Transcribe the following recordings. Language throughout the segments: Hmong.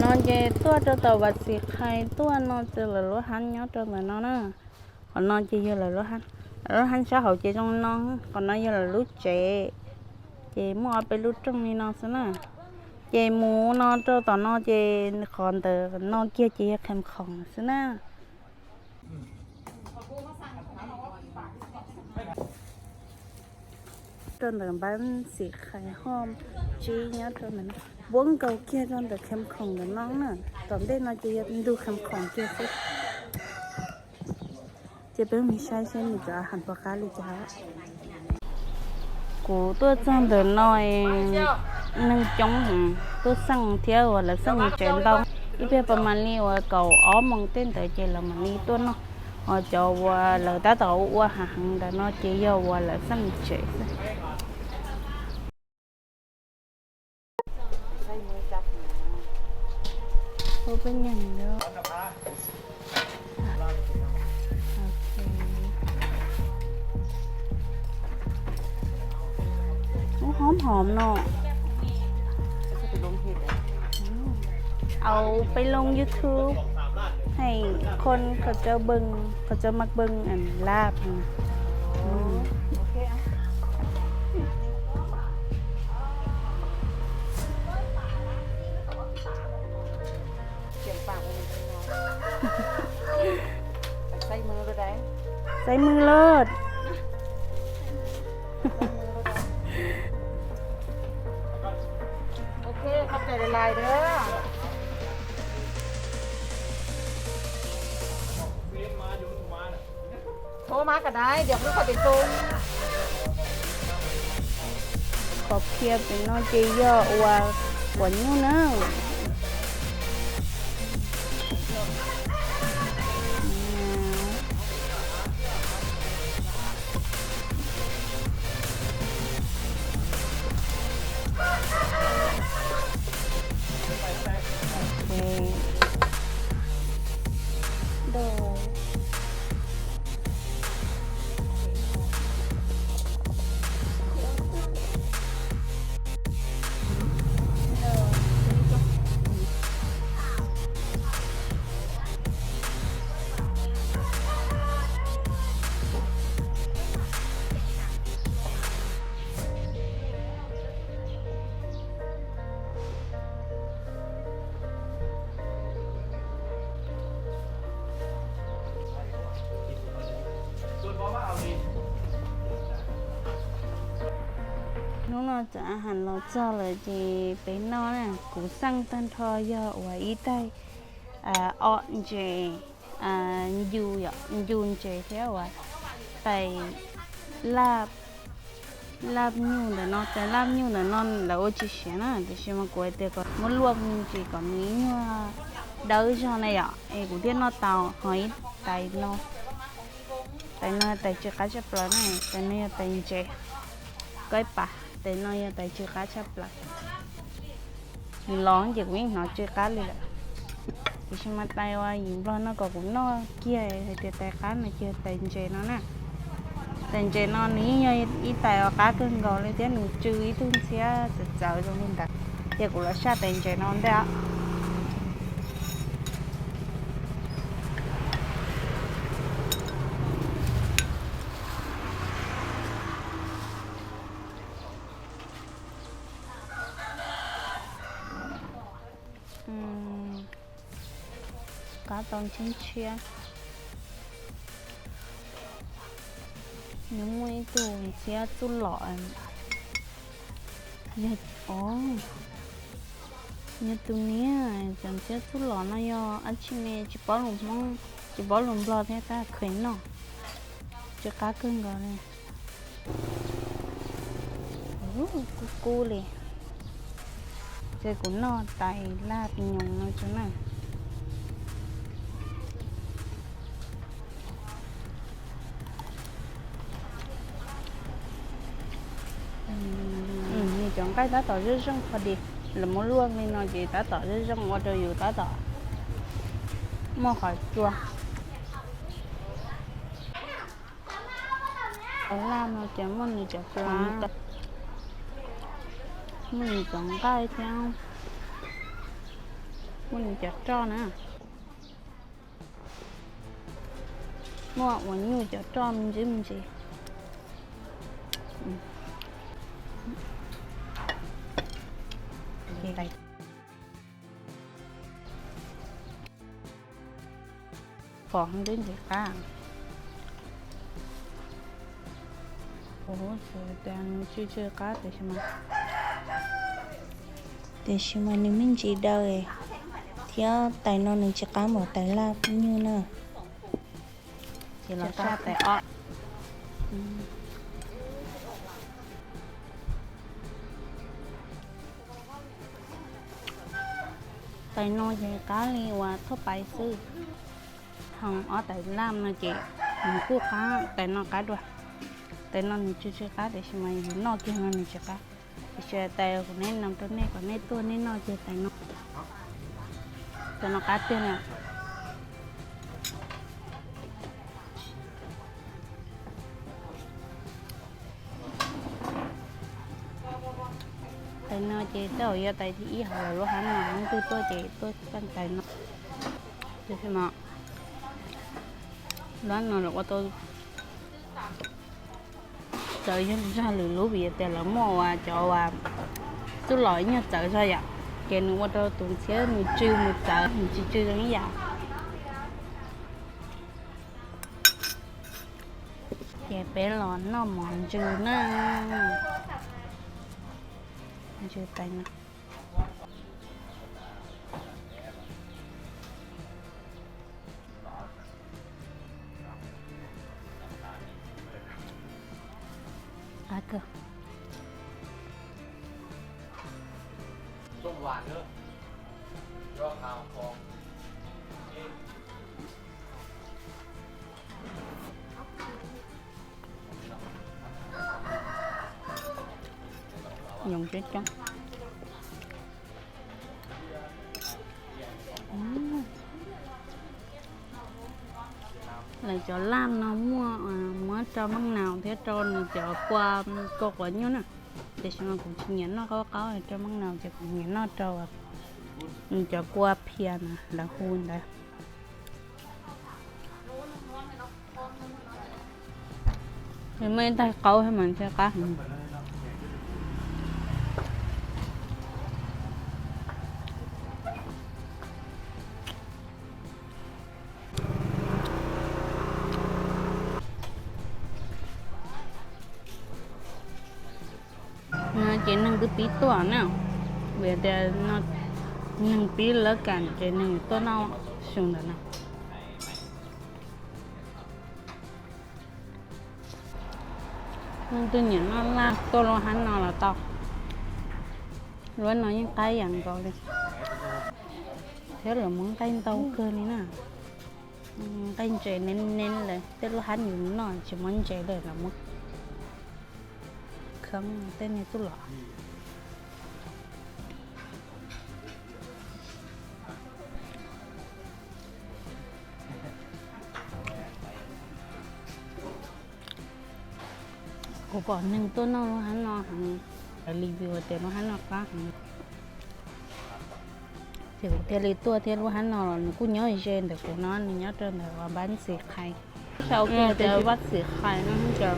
No ces tuaj rau tom Vaj Xim Qhais tuaj no ces lawv lub hab nyob rau ntawm no na. Qhov no ces yog lawv lub hab, lawv lub hab sab hauv ces zoo no, qhov no yog lawv lub tsev. Ces muaj ob peb lub rooj li no xwb na. Ces mus no rau tom no ces qhov ntawm no kiag ces yog Kham Khoom xwb na. Rau ntawm Npab Xim Qhais Hoj Tsib nyob rau ntawm no, npuab nkaus kiag rau ntawm Kham Khoom ntawm no na. Tom ntej no ces yog ntug Kham Khoom kiag xwb. Ces peb mus saib seb nws cov ham puas qab li cas. Kuv tuaj txog ntawm no, neeg coob, tuaj xeem thiab uas lawv xeem tsev ntau. Ib pliag pas mam li uas kaum ob moos tej ntawd ces lawv mam li tuaj noj. Ho cov uas lawv tab tom ua hav heev ntawm no ces yog uas lawv xeem tsev xwb. Ub, hoob hoom no. Au peb loo YouTube, hay khon qhov tsaw beej, qhov tsaw mas beej lab. Xaiv mws lawm. Qhov phiaj pem no ces yog uas quav nyuj na. Hnub no txawm ham los txog lawm ces peb noj na, kuv xeej tag nrho yog uas ib tais o ntses, ncu, ncu ntses thiab uas tais laj, laj nyuj ntawm no, tais laj nyuj ntawm no lawv ua tsis siav na, tiam sis mas kuv hais tias kom muab luaj me ntsis kom nws ib nyuag dawb zog na yom, es kuv thiaj noj tau. Ho ib tais no, tais no tais tsw qab tshaj plaws na, tais no yog tais ntses, koj ib pas, tais no yog tais tsw qab tshaj plaws. Nws los ces kuv yeej hnov tsw qab li lawm. Tiam sis mas tais uas yim nplog no kom kuv noj kiag hais tias tais qab no ces tais ntses no na. Tais ntses no nws yeej yog ib tais uas qab kawg nkaus li thiab nws tsw ib tug ntxhiab txawv txawv zoo li ntawd. Ces kuv los saj tais ntses no ntej os. Qab tau ntshiab ntshiab. Nws muaj ib tug ntxhiab txuj lom, yog, yog tus niag cov ntxhiab txuj lom no yog dab tsi ne, tsis paub lus Hmoob, tsis paub lus Nplog thiab tab kheev noj, tsw qab kawg nkaus li. Kub kub li. Ces kuv noj tais laj nyoos no tso na. Nws cov nqaij tab tom zeej zeej pho di, lawv muab luaj li no ces tab tom zeej zeej ua rau yus tab tom muaj qhov tsua. Tais laj no ces muaj nws cov plav, muaj nws cov nqaij thiab. Muaj nws cov roj na. Muaj uas nyuj cov roj me ntsis me ntsis. Pom ntub ntsis qab. Ua, tsw tsw qab tiam sis mas, tiam sis mas nws me ntsis daw, thiab tais no nws tsis qab npaum tais laj nyuj na. Ces los saj tais ob. Tais no ces qab li uas thoj pais xwb. Ho ob tais laj no ces nws kuj qab, tais no qab dua. Tais no nws tsw tsw qab tiam sis mas yus noj kiag no nws tsis qab. Tiam sis tais kuv neb no rau nej kom nej tuaj nej noj kiag tais no. Tais no qab tiag na. Tais no ces tej zaum yog tais thib ib hauv lub hab no, leej twg tuaj ces tuaj coj tais no. Tiam sis mas lub hab no lawv ua tau txawv yog zog lwm lub vim tias lawv muaj uas cov uas txuj lom ib nyuag txawv zog yom, ces nws ua rau tus ntxhiab nws tsw mus txawv, nws tsis tsw zoo ib yam. Ces peb los noj mov ntsw na. Ntsw tais no. Qab kawg. Yoov coob coob. Lawv cov laj no muaj muab rau maj naus thiab rau nws cov kua, kua quav nyuj na. Tiam sis mas kuv tsis nyiam noj qaub qaub, rau maj naus ces kuv nyiam noj rau nws cov kua phia na, lawv hu ntawd. Nws muaj ib tais qaub thiab mas ntshe qab heev. No ces neeg twb pib tuaj na, vim tias neeg pib lawv kam ces neeg tuaj noj su ntawm no. Leej twg nyiam noj laj tuaj lub hab no los tau. Lub no yeej qab yam nkaus li, thiab lawv muab nqaij ntau kawg li na. Nqaij ntses nev nev lawm, tej lub hab yus noj tsis muab ntses lawm, lawv muab kheeb tej niag txuj lom. Kuv pom neeg tuaj noj lub hab no heev, lawv review tias lub hab no qab heev. Ces kuv thiaj li tuaj thiab, lub hab no los nws kuj nyob ze ntawm kuv no, nws nyob rau ntawm uas Npab Ntxis Qhais. Sau tias Npab Ntxis Qhais no ces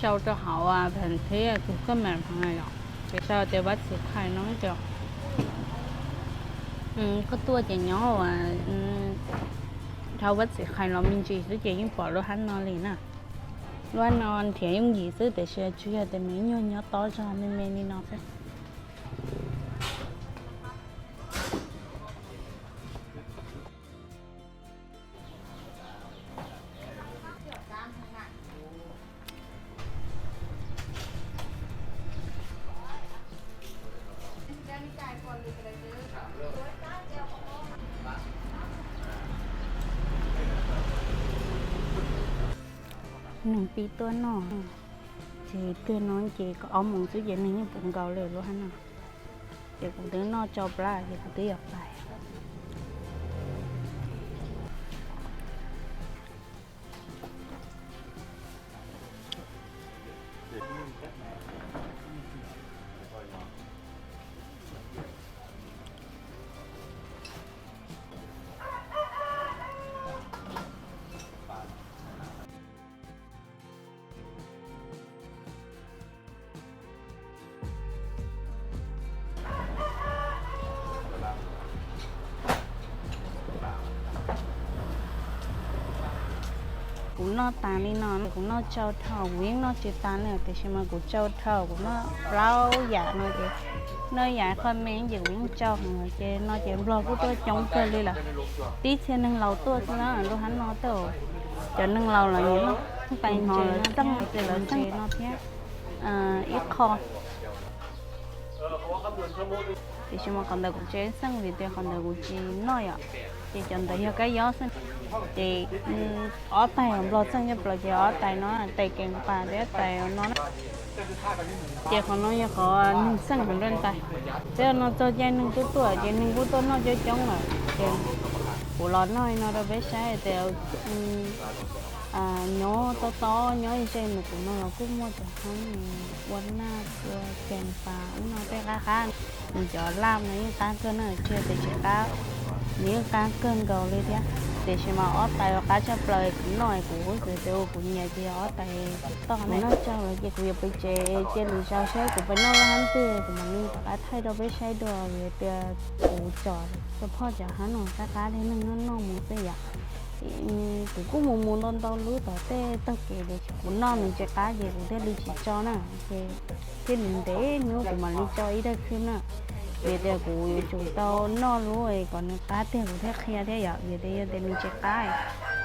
sau rau hauv Phan Thiab tus koj mam yom, ces sau tias Npab Ntxis Qhais no ces koj tuaj ces nyob uas dhau Npab Ntxis Qhais los me ntsis xwb ces yeej pom lub hab no li na. Lub hab no nrhiav yooj yim xwb tiam sis tsis yog tias nws ib nyuag nyob tob zog me me li no xwb. Neeg pib tuaj noj, ces twg no ces kaum ob moos xwb ces neeg yeej puv nkaus li lub hab no. Ces kuv twb noj tsau plab ces kuv twb yuav pais. Noj tas li no kuv noj tsau dhau, kuv yeej noj tsis tas li tiam sis mas kuv tsau dhau, kuv noj plaub yam no ces noj yam qho me ces kuv yeej tsau heev lawm. Ces no ces nplog kuj tuaj coob kawg li lawm, tib txhia neeg laus tuaj xwb na. Lub hab no tej zaum cov neeg laus los nyiam noj, pais ntses no thiab, lawv txeej no thiab ib qho. Tiam sis mas qhov ntawd kuv tsis xeej vim tias qhov ntawd kuv tsis noj yom, ces cov ntawd yog kab yob xwb. Ces ob tais nplog txeej coj plaws ces ob tais no tais kees pas thiab tais no na. Ces qhov no yog qhov neeg xeej heev rau ntais. Thiab no txog caij neeg tuaj tuaj ces neeg kuj tuaj noj coob coob lawm ces kuv los noj li no rau peb saib tias nyob tob tob nyob ze mus kuv no los kuj muaj cov hab ua naj ua kees pas ub no tej qab qab. Nws cov laj no yeej qab kawg na, tsis yog tias tsis qab, nws yeej qab kawg nkaus li thiab. Tiam sis mas ob tais uas qab tshaj plaws kuv noj kuv xav tias ua kuv nyiam ces yog ob tais kuv toj na. Noj tsau lawm ces kuv yuav pais tsev, cia lwm zaus saib kuv pais noj lub hab twg kuv mam li rov qab thaij rau peb saib dua vim tias kuv tsom tso phoj cov hab no qab qab thiab neeg noj noj mus xwb yom. Kuv kuj mus mus ntau ntau lub tom tej taug kev tiam sis kuv noj nws tsis qab ces kuv thiaj li tsis tso na, ces thiaj li ntev hnub kuv mam li tso ib daig khwb na. Vim tias kuv yuav tsum tau noj lub kom nws qab tiag kuv thiaj qhia thiab yom, vim tias yog tias nws tsis qab,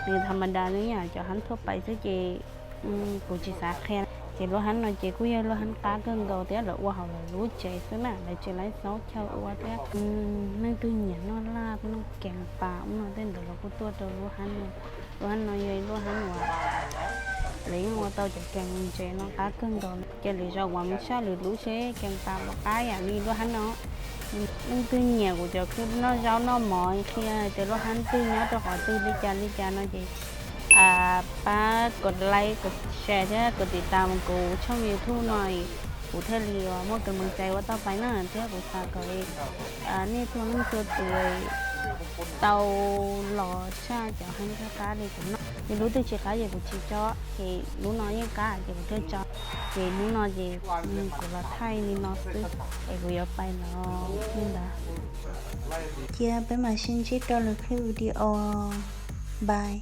nws tham ma das li yam cov hab thuaj pais xwb ces kuv tsis xav qhia. Ces lub hab no ces kuj yog lub hab qab kawg nkaus thiab lawv ua hauv lawv lub tsev xwb na, lawv tsis laib xaub chaw ua thiab. Leej twg nyiam noj laj noj kees pas ub no tej ntawd los kuj tuaj rau lub hab no. Lub hab no yog ib lub hab uas lawv yeej ua tau cov kees ntses no qab kawg nkaus. Ces lwm zaus kuv mam saj lwm lub seb kees pas puas qab yam li lub hab no. Leej twg nyiam kuv cov khwb noj zaub noj mov qhia tias lub hab twg nyob rau qhov twg li cas li cas no ces pab kom like kom share thiab kom tiv tam kuv tshooj YouTube no, kuv thiaj li muaj kev meej cai ua tau pais na. Thiab kuv xav kom nej txhua leej txhua tus tau los tshaj cov hab qab li kuv noj. Ces lub twg tsis qab ces kuv tsis tso, ces lub no yeej qab ces kuv thiaj tso. Ces hnub no ces kuv los thaij li no xwb, es kuv yuav pais los li ntawd. Cia peb mam sib ntsib rau lwm clip video. Bye.